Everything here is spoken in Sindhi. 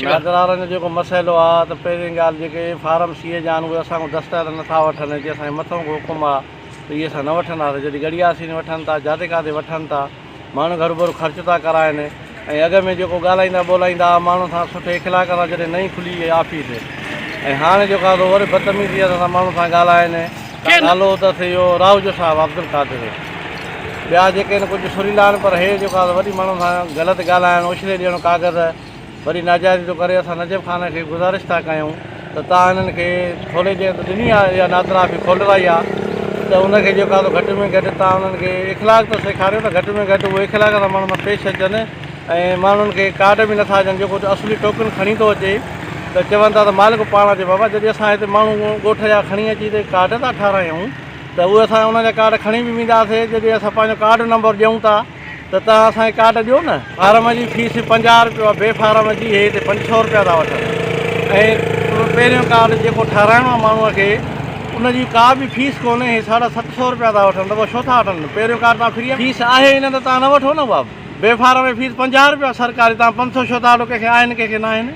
نادرارن جو جيڪو مسئلو آ ته پهرين ڳالهه جيڪي فارم سي جا آهن اهي اسان کان دستخط نٿا وٺن جي اسان جي مٿئون ڪو حڪم آ ته اهي اسان نه وٺنداسين جڏهن ڳڙهياسين وٺن ٿا جاتي ڪاٿي وٺن ٿا ماڻهن کان هروڀرو خرچ ٿا ڪرائن ۽ اڳ ۾ جيڪو ڳالهائيندا ٻولهائيندا ها ماڻهن سان سٺي اخلاق سان جڏهن نئين کلي هئي آفيس ۽ هاڻي جيڪو آ سو وري بدتميزيء سان ماڻهن سان ڳالهائن. نالو اٿس اهو راهوجو صاحب عبدالقادر. ٻيا جيڪي آهن ڪجهه سريلا آهن پر هي جيڪو آ سو وڏي ماڻهن سان غلط ڳالهائڻ اڇلي ڏيڻ ڪاغذ وڏي ناجائزي ٿو ڪري اسان نجف خان کي گذارش ٿا ڪيون ته توهان هنن کي کولي جنهن ته ڏني آهي اها نادرا آفيس کولرائي آهي ته ان کي جيڪو آهي سو گهٽ ۾ گهٽ توهان انهن کي اخلاق ته سيکاريو ته گهٽ ۾ گهٽ اهي اخلاق سان ماڻهن سان پيش اچن ۽ ماڻهن کي ڪارڊ به نٿا ڏين جيڪو اصلي ٽوڪن کڻي ٿو اچي ته چون ٿا ته مالڪ پاڻ اچي بابا جڏهن اسان هتي ماڻهو ڳوٺ جا کڻي اچي هتي ڪارڊ ٿا ٺارايون ته اهي اسان انهن جا ڪارڊ کڻي به وينداسي جڏهن اسان پنهنجو ڪارڊ نمبر ڏيون ٿا ته توهان اسان کي ڪارڊ ڏيو نه. فارم جي فيس 50 رپيو آهي بي فارم جي هي هتي 500 رپيا ٿا وٺن ۽ پهريون ڪارڊ جيڪو ٺهرائڻو آهي ماڻهو کي ان جي ڪا به فيس ڪونهي هي ساڍا 700 رپيا ٿا وٺن ته پوء ڇو ٿا وٺن پهريون ڪارڊ توهان فري فيس آهي ئي نه ته توهان نه وٺو نه اها بي فارم جي فيس 50 رپيا سرڪاري توهان 500 ڇو ٿا وٺو ڪنهن کي آهن ڪنهن کي ناهن.